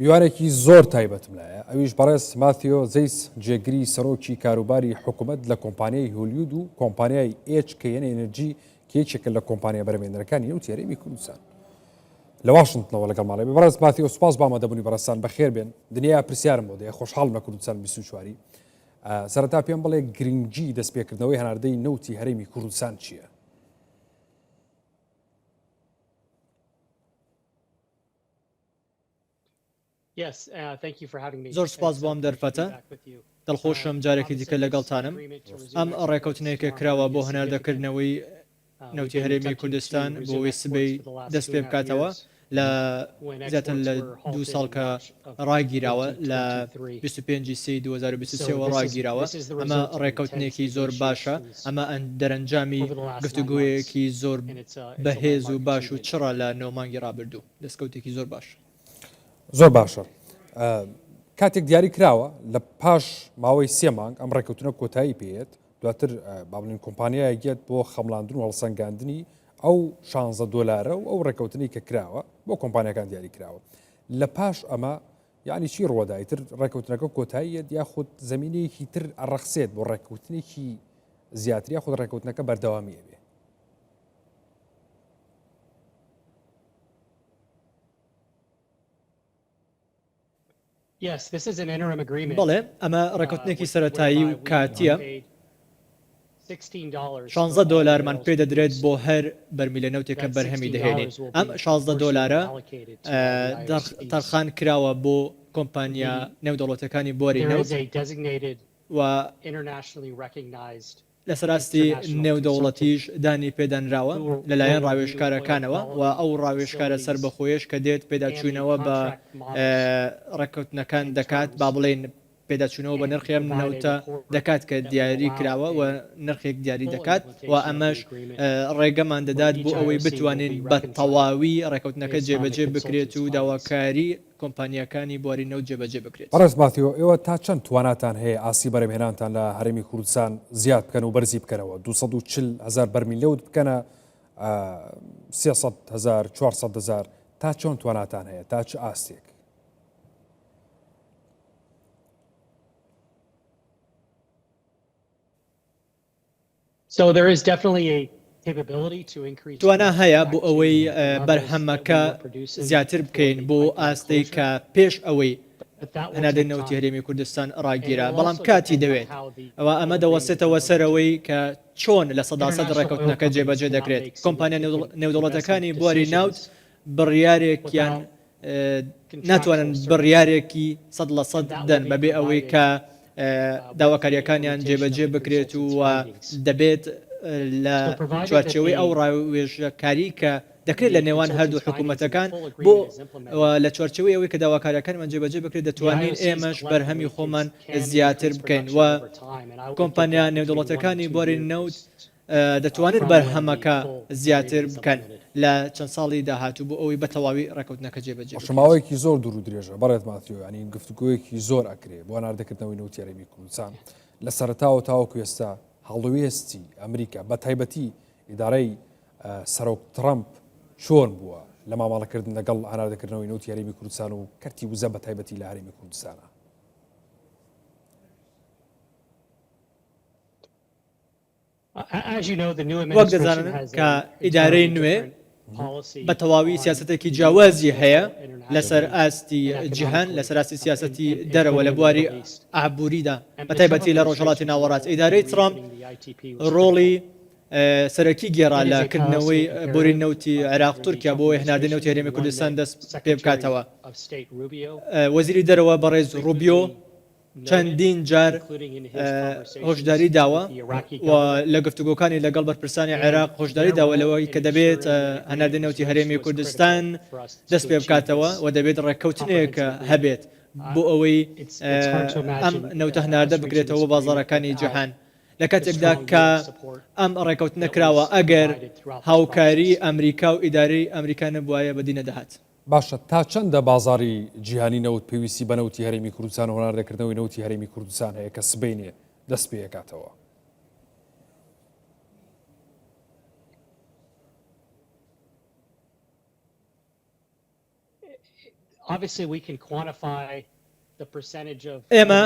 میوانێکی زۆر تایبەتم لایە ئەویش بەڕێز ماتیۆ زەیس جێگری سەرۆکی کاروباری حکوومەت لە کۆمپانیای هۆلیود و کۆمپانیای HKN Energy کە یەکێکە لە کۆمپانیا بەرهەمهێنەرەکانی نەوتی هەرێمی کوردستان لە واشنتنەوە لەگەڵ ماڵێ بەڕێز ماتیۆ سوپاس بۆ ئامادەبوونی بەڕێزتان بەخێر بێن دنیا پرسیارم بۆ دێ خۆشحاڵم لە کوردستان 24 سەرەتا پێم بڵێ گرنگی دەستپێکردنەوەی هەناردەی نەوتی هەرێمی کوردستان چییە؟ زۆر سوپاس بۆ ئەم دەرفەتە، دڵخۆشم جارێکی دیکە لەگەڵتانم. ئەم ڕێکەوتنەی کە کراوە بۆ هەناردەکردنەوەی نەوتی هەرێمی کوردستان بۆ ئەوەی سبەی دەست پێ بکاتەوە لە زیاتر لە دوو ساڵ کە ڕاگیراوە لە 25 سی 2023 وە ڕاگیراوە ئەمە ڕێکەوتنێکی زۆر باشە ئەمە دەرەنجامی گفتوگۆیەکی زۆر بەهێز و باش و چڕە لە نۆ مانگی ڕابردوو دەستکەوتێکی زۆر باشە. زۆر باشە کاتێک دیاری کراوە لە پاش ماوەی سێ مانگ ئەم ڕێککەوتنە کۆتایی پێیەت دواتر با بڵێین کۆمپانیایەک یەت بۆ خەملاندن و هەڵسەنگاندنی ئەو 16 دۆلارە و ئەو ڕێککەوتنی کە کراوە بۆ کۆمپانیەکان دیاری کراوە لە پاش ئەمە یعنی چی ڕوەدا ئیتر ڕێککەوتنەکە کۆتاییەت یاخود زمینەیەکی تر ئەڕەخسێت بۆ ڕێککەوتنێکی زیاتر یاخود ڕێککەوتنەکە بەردەوامی ئەبێ بەڵێ، ئەمە ڕێککەوتنێکی سەرەتایی و کاتییە. شانزە دۆلارمان پێدەدرێت بۆ هەر بەرمیلە نەوتێک کە بەرهەمی دەهێنین. ئەم 16 دۆلارە تەرخان کراوە بۆ کۆمپانیا نێودەوڵەتییەکانی بواری نەوت و لەسەر ئاستی نێودەوڵەتیش دانی پێدانراوە لەلایەن ڕاوێژکارەکانەوە و ئەو ڕاوێژکارە سەربەخۆیەش کە دێت پێداچوونەوە بە ڕێککەوتنەکان دەکات، با بڵێین پێداچوونەوە بە نرخی ئەم نەوتە دەکات کە دیاری کراوە و نرخێک دیاری دەکات و ئەمەش ڕێگەمان دەدات بۆ ئەوەی بتوانین بە تەواوی ڕێککەوتنەکە جێبەجێ بکرێت و داواکاری کۆمپانیاکانی بواری نەوت جێبەجێ بکرێت. بەڕێز ماتیۆ، ئێوە تا چەند تواناتان هەیە ئاستی بەرهەمهێنانتان لە هەرێمی کوردستان زیاد بکەن و بەرزی بکەنەوە، 240 هەزار بەرمیل نەوت بکەنە 300 هەزار، 400 هەزار، تا چۆن تواناتان هەیە، تا چ ئاستێک؟ توانا هەیە بۆ ئەوەی بەرهەمەکە زیاتر بکەین بۆ ئاستەی کە پێش ئەوەی هەناردەی نەوتی هەرێمی کوردستان ڕاگیرا، بەڵام کاتی دەوێت و ئەمە دەوەستێتەوە سەر ئەوەی کە چۆن 100% ڕێککەوتنەکە جێبەجێ دەکرێت. کۆمپانیا نێودەوڵەتەکانی بواری نەوت بڕیارێکیان ناتوانن بڕیارێکی 100% دەن بەبێ ئەوەی کە داواکارییەکانیان جێبەجێ بکرێت و دەبێت لە چوارچێوەی ئەو ڕاوێژکاری کە دەکرێت لە نێوان هەردوو حکوومەتەکان بۆ لە چوارچێوەی ئەوەی کە داواکاریەکانمان جێبەجێ بکرێت دەتوانین ئێمەش بەرهەمی خۆمان زیاتر بکەین و کۆمپانیا نێودەوڵەتەکانی بواری نەوت دەتوانن بەرهەمەکە زیاتر بکەن لە چەند ساڵی داهاتوو بۆ ئەوەی بە تەواوی ڕێککەوتنەکە جێبەجێ بکرێت. ماوەیەکی زۆر دوور و درێژە بەڕێز ماتیۆ یانی گفتوگۆیەکی زۆر ئەکرێ بۆ هەناردەکردنەوەی نەوتی هەرێمی کوردستان لە سەرەتاوە تاوەکو ئێستا هەڵوێستی ئەمریکا بە تایبەتی ئیدارەی سەرۆک ترەمپ چۆن بووە لە مامەڵەکردن لەگەڵ هەناردەکردنەوەی نەوتی هەرێمی کوردستان و کەرتی وزە بە تایبەتی لە هەرێمی کوردستانە؟ وەک دەزانن کە ئیدارەی نوێ بە تەواوی سیاسەتێکی جیاوازی هەیە لەسەر ئاستی جیهان لەسەر ئاستی سیاسەتی دەرەوە لە بواری ئابووریدا بە تایبەتی لە ڕۆژهەڵاتی ناوەڕاست ئیدارەی ترامپ ڕۆڵی سەرەکی گێڕا لە کردنەوەی بۆری نەوتی عێراق تورکیا بۆ ئەوەی هەناردەی نەوتی هەرێمی کوردستان دەست پێ بکاتەوە وەزیری دەرەوە بەڕێز ڕوبیۆ چەندین جار هۆشداری داوە و لە گفتوگۆکانی لەگەڵ بەرپرسانی عێراق هۆشداری داوە لەوەی کە دەبێت هەناردەی نەوتی هەرێمی کوردستان دەست پێ بکاتەوە و دەبێت ڕێککەوتنێک هەبێت بۆ ئەوەی ئەم نەوتە هەناردە بکرێتەوە بۆ بازاڕەکانی جیهان. لە کاتێکدا کە ئەم ڕێککەوتنە کراوە ئەگەر هاوکاری ئەمریکا و ئیدارەی ئەمریکا نەبوایە بەدی نەدەهات. باشە تا چەندە بازاڕی جیهانی نەوت پێویستی بە نەوتی هەرێمی کوردستان و هەناردەکردنەوەی نەوتی هەرێمی کوردستان هەیە کە سبەینێ دەست پێکاتەوە؟ ئێمە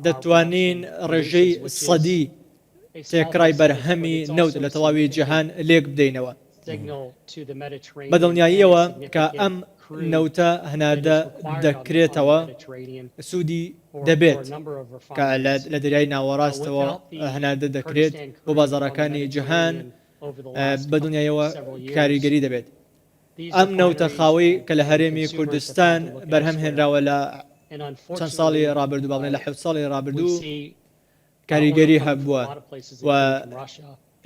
دەتوانین ڕێژەی سەدی تێکڕای بەرهەمی نەوت لە تەواوی جیهان لێک بدەینەوە. بە دڵنیاییەوە کە ئەم نەوتە هەناردە دەکرێتەوە سوودی دەبێت کە لە دەریای ناوەڕاستەوە هەناردە دەکرێت بۆ بازاڕەکانی جیهان بە دڵنیاییەوە کاریگەری دەبێت. ئەم نەوتە خاوەی کە لە هەرێمی کوردستان بەرهەم هێنراوە لە چەند ساڵی ڕابردوو با بڵێین لە حەوت ساڵی ڕابردوو کاریگەری هەبووە و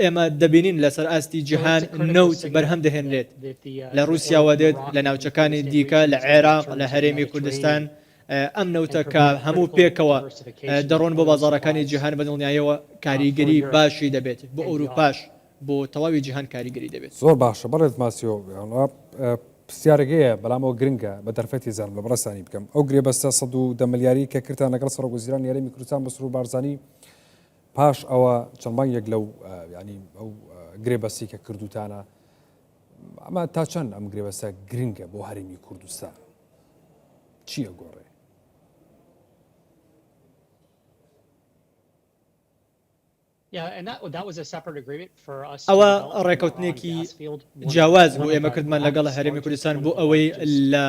ئێمە دەبینین لەسەر ئاستی جیهان نەوت بەرهەم دەهێنرێت لە ڕووسیاوە دێت لە ناوچەکانی دیکە لە عێراق لە هەرێمی کوردستان ئەم نەوتە کە هەموو پێکەوە دەڕۆن بۆ بازاڕەکانی جیهان بە دڵنیایەوە کاریگەری باشی دەبێت بۆ ئەوروپاش بۆ تەواوی جیهان کاریگەری دەبێت. زۆر باشە بەڕێز ماسیۆ پرسیارێک هەیە بەڵام ئەوە گرنگە بە دەرفەتی زانم لە بەڕێزتانی بکەم ئەو گرێبەستە 110 ملیاری کە کردتان لەگەڵ سەرۆک وەزیرانی هەرێمی کوردستان مەسرور بارزانی پاش ئەوە چەند مانگێک لەو ینی ئەو گرێبەستی کە کردوتانە ئەمە تا چەند ئەم گرێبەستە گرنگە بۆ هەرێمی کوردستان چییە گۆڕێ؟ ئەوە ڕێکەوتنێکی جیاواز بوو ئێمە کردمان لەگەڵ هەرێمی کوردستان بۆ ئەوەی لە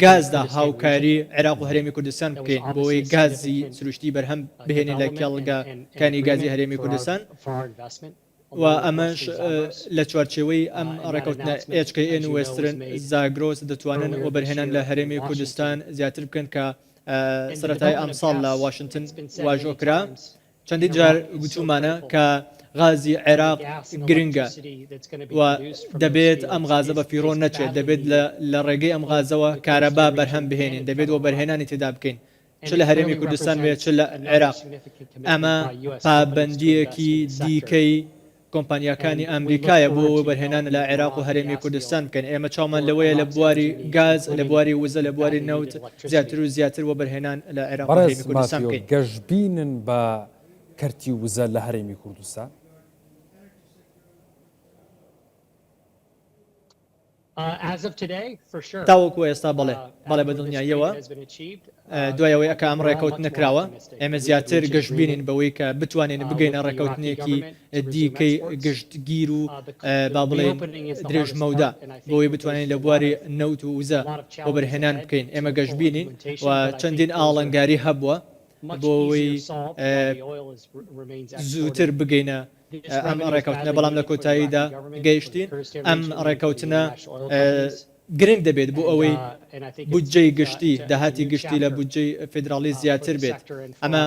گازدا هاوکاری عێراق و هەرێمی کوردستان بکەین بۆ ئەوەی گازی سروشتی بەرهەم بهێنین لە کێڵگەکانی گازی هەرێمی کوردستان و ئەمەش لە چوارچێوەی ئەم ڕێکەوتنە HKN و وێسترن زاگرۆس دەتوانن وەبەرهێنان لە هەرێمی کوردستان زیاتر بکەن کە سەرەتای ئەمساڵ لە واشنتن واژۆ کرا. چەندین جار گوتوومانە کە غازی عێراق گرنگە و دەبێت ئەم غازە بە فیڕۆ نەچێت، دەبێت لە ڕێگەی ئەم غازەوە کارەبا بەرهەم بهێنین، دەبێت وەبەرهێنانی تێدا بکەین، چ لە هەرێمی کوردستان بێت چ لە عێراق. ئەمە پابەندییەکی دیکەی کۆمپانیاکانی ئەمریکایە بۆ وەبەرهێنان لە عێراق و هەرێمی کوردستان بکەن، ئێمە چاومان لەوەیە لە بواری گاز، لە بواری وزە، لە بواری نەوت زیاتر و زیاتر وەبەرهێنان لە عێراق و بەڕێز هەرێمی کوردستان ماتیۆ، بکەین. گەشبینن بە کەرتی وزە لە هەرێمی کوردستان؟ تاوەکو ئێستا بەڵێ، بەڵێ بە دڵنیاییەوە دوای ئەوەی کە ئەم ڕێکەوتنە کراوە، ئێمە زیاتر گەشبینین بەوەی کە بتوانین بگەینە ڕێکەوتنێکی دیکەی گشتگیر و با بڵێین درێژمەودا بۆ ئەوەی بتوانین لە بواری نەوت و وزە وەبەرهێنان بکەین، ئێمە گەشبینین و چەندین ئاڵنگاری هەبووە بۆ ئەوەی زووتر بگەینە ئەم ڕێکەوتنە، بەڵام لە کۆتاییدا گەیشتین. ئەم ڕێکەوتنە گرنگ دەبێت بۆ ئەوەی بودجەی گشتی، داهاتی گشتی لە بودجەی فیدراڵی زیاتر بێت. ئەمە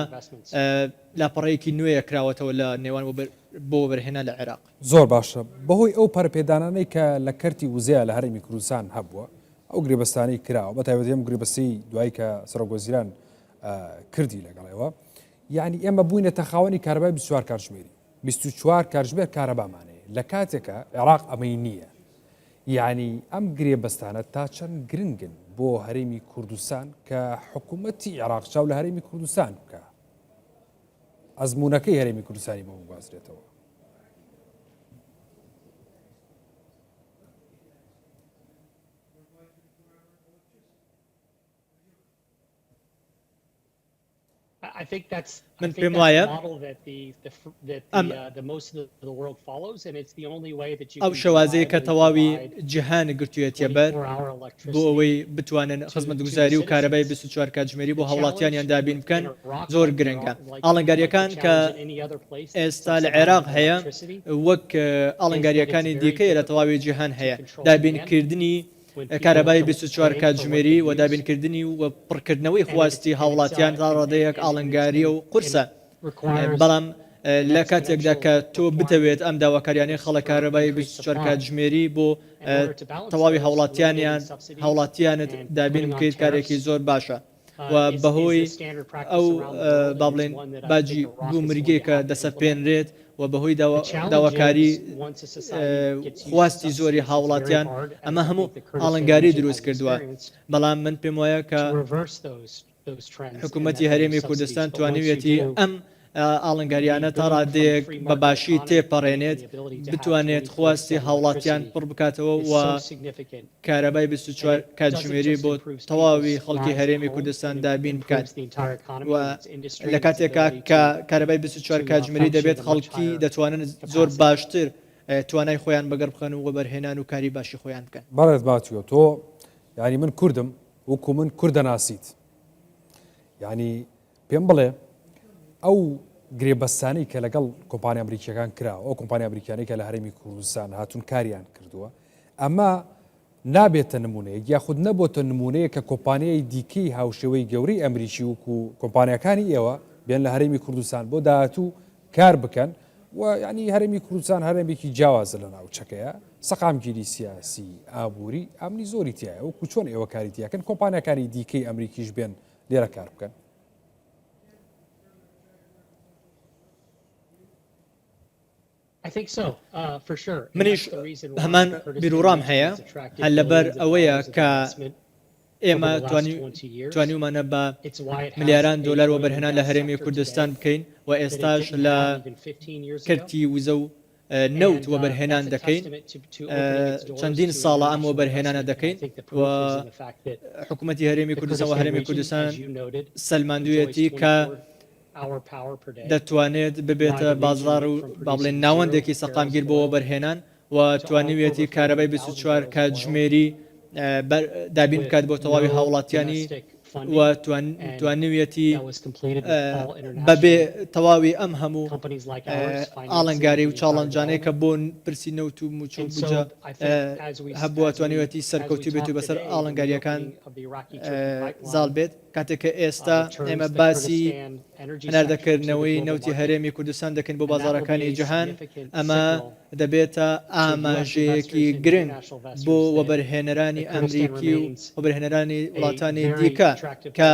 لاپەڕەیەکی نوێیە کراوەتەوە لە نێوان بۆ وەبەرهێنان لە عێراق. زۆر باشە، بەهۆی ئەو پەرەپێدانانەی کە لە کەرتی وزەیە لە هەرێمی کوردستان هەبووە، ئەو گرێبەستانەی کراوە، بەتایبەتی ئەم گرێبەستەی دوایی کە سەرۆکوەزیران کردی لەگەڵ ئێوە، یانی ئێمە بووینەتە خاوەنی کارەبای 24 کاتژمێری 24 کاتژمێر کارەبامان هەیە لە کاتێکە عێراق ئەمەی نییە یعنی ئەم گرێبەستانە تا چەند گرنگن بۆ هەرێمی کوردستان کە حکوومەتی عێراق چاو لە هەرێمی کوردستان بکە ئەزمونونەکەی هەرێمی کوردستانی بۆ بگوازرێتەوە. من پێم وایە ئەم ئەو شێوازەیە کە تەواوی جیهان گرتوویەتیە بەر بۆ ئەوەی بتوانن خزمەتگوزاری و کارەبای 24 کاتژمێری بۆ هاوڵاتیانیان دابین بکەن زۆر گرنگە ئاڵنگاریەکان کە ئێستا لە عێراق هەیە وەک ئاڵنگاریەکانی دیکەیە لە تەواوی جیهان هەیە دابینکردنی کارەبای 24 کاتژمێری و دابینکردنی و پڕکردنەوەی خواستی هاوڵاتیان تا ڕادەیەک ئاڵنگارییە و قورسە، بەڵام لە کاتێکدا کە تۆ بتەوێت ئەم داواکاریانەی خەڵک کارەبای 24 کاتژمێری بۆ تەواوی هاوڵاتیانیان هاوڵاتیانت دابین بکەیت کارێکی زۆر باشە. و بەهۆی ئەو با بڵێین باجی گومرگیەی کە دەسەپێنرێت و بەهۆی داواکاری خواستی زۆری هاوڵاتیان ئەمە هەموو ئاڵنگاری دروست کردووە بەڵام من پێم وایە کە حکوومەتی هەرێمی کوردستان توانیویەتی ئەم. ئاڵنگاریانە تا ڕادەیەک بە باشی تێپەڕێنێت، بتوانێت خواستی هاوڵاتیان پڕ بکاتەوە و کارەبای 24 کاتژمێری بۆ تەواوی خەڵکی هەرێمی کوردستان دابین بکات و لە کاتێکا کە کارەبای 24 کاتژمێری دەبێت خەڵکی دەتوانن زۆر باشتر توانای خۆیان بەگەڕ بخەن و وەبەرهێنان و کاری باشی خۆیان بکەن. بەڕێز ماتیۆ تۆ یانی من کوردم وەکو من کورد دەناسیت یانی پێم بڵێ ئەو گرێبەستانەی کە لەگەڵ کۆمپانیا ئەمریکیەکان کراوە ئەو کۆمپانیا ئەمریکیانەی کە لە هەرێمی کوردستان هاتوون کاریان کردووە ئەمە نابێتە نمونەیەک یاخود نەبۆتە نمونەیە کە کۆمپانیای دیکەی هاوشێوەی گەورەی ئەمریکی وکو کۆمپانیاکانی ئێوە بێن لە هەرێمی کوردستان بۆ داهاتوو کار بکەن و یعنی هەرێمی کوردستان هەرێمێکی جیاوازە لە ناوچەکەیە سەقامگیری سیاسی ئابووری ئەمنی زۆری تایە وەکو چۆن ئێوە کاری تیاکەن کۆمپانیاکانی دیکەی ئەمریکیش بێن لێرە کار بکەن. منیش هەمان بیروڕام هەیە، هەر لەبەر ئەوەیە کە ئێمە توانیومانە بە ملیاران دۆلار وەبەرهێنان لە هەرێمی کوردستان بکەین و ئێستاش لە کەرتی وزە و نەوت وەبەرهێنان دەکەین، چەندین ساڵە ئەم وەبەرهێنانە دەکەین و حکوومەتی هەرێمی کوردستان و هەرێمی کوردستان سەلماندوویەتی کە دەتوانێت ببێتە بازاڕ و با بڵێین ناوەندێکی سەقامگیر بۆ وەبەرهێنان و توانیویەتی کارەبای 24 کاتژمێری دابین بکات بۆ تەواوی هاوڵاتیانی و توانیویەتی بەبێ تەواوی ئەم هەموو ئاڵنگاری و challenge انەی کە بۆ پرسی نەوت و مووچە و بودجە هەبووە توانیویەتی سەرکەوتوو بێت و بەسەر ئاڵنگارییەکان زاڵ بێت. کاتێک کە ئێستا ئێمە باسی هەناردەکردنەوەی نەوتی هەرێمی کوردستان دەکەین بۆ بازاڕەکانی جیهان، ئەمە دەبێتە ئاماژەیەکی گرنگ بۆ وەبەرهێنەرانی ئەمریکی و وەبەرهێنەرانی وڵاتانی دیکە کە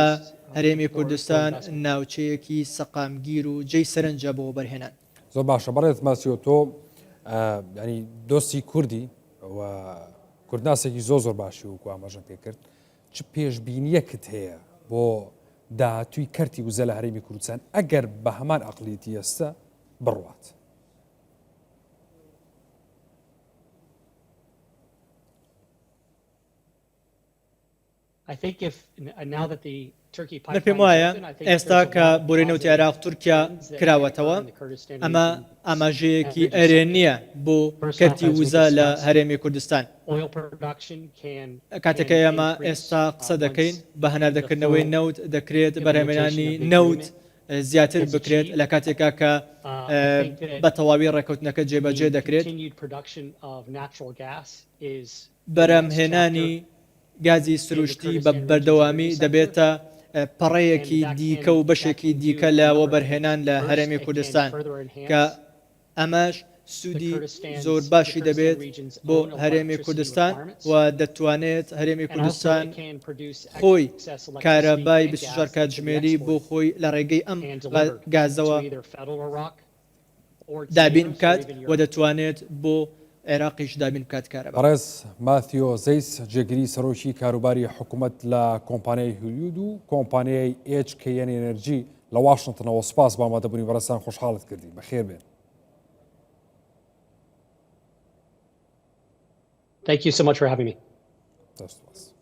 هەرێمی کوردستان ناوچەیەکی سەقامگیر و جێی سەرنجە بۆ وەبەرهێنان. زۆر باشە بەڕێز ماسیۆ تۆ ینی دۆستی کوردی و کوردناسێکی زۆر زۆر باشی وەکو ئاماژە پێکرد چ پێشبینیەکت هەیە بۆ داهاتووی کەرتی وزە لە هەرێمی کوردستان ئەگەر بە هەمان ئەقلیەتی ئێستا بڕوات؟ من پێم وایە ئێستا کە بۆری نەوتی عێراق تورکیا کراوەتەوە ئەمە ئاماژەیەکی ئەرێنییە بۆ کەرتی وزە لە هەرێمی کوردستان. کاتێک کە ئێمە ئێستا قسە دەکەین بە هەناردەکردنەوەی نەوت دەکرێت بەرهەمهێنانی نەوت زیاتر بکرێت لە کاتێکا کە بە تەواوی ڕێککەوتنەکە جێبەجێ دەکرێت. بەرهەمهێنانی گازی سروشتی بە بەردەوامی دەبێتە پەڕەیەکی دیکە و بەشێکی دیکە لە وەبەرهێنان لە هەرێمی کوردستان کە ئەمەش سوودی زۆر باشی دەبێت بۆ هەرێمی کوردستان و دەتوانێت هەرێمی کوردستان خۆی کارەبای 24 کاتژمێری بۆ خۆی لە ڕێگەی ئەم گازەوە دابین بکات و دەتوانێت بۆ عێراقیش دابین بکات کارەبا. بەڕێز ماثیۆ زەیس جێگری سەرۆکی کاروباری حکومەت لە کۆمپانیای هولیود و کۆمپانیای HKN Energy لە واشنتنەوە سوپاس بۆ ئامادەبوونی بەڕێزتان خۆشحاڵت کردین بەخێر بێن. Thank you so much for having me. دەست خۆش.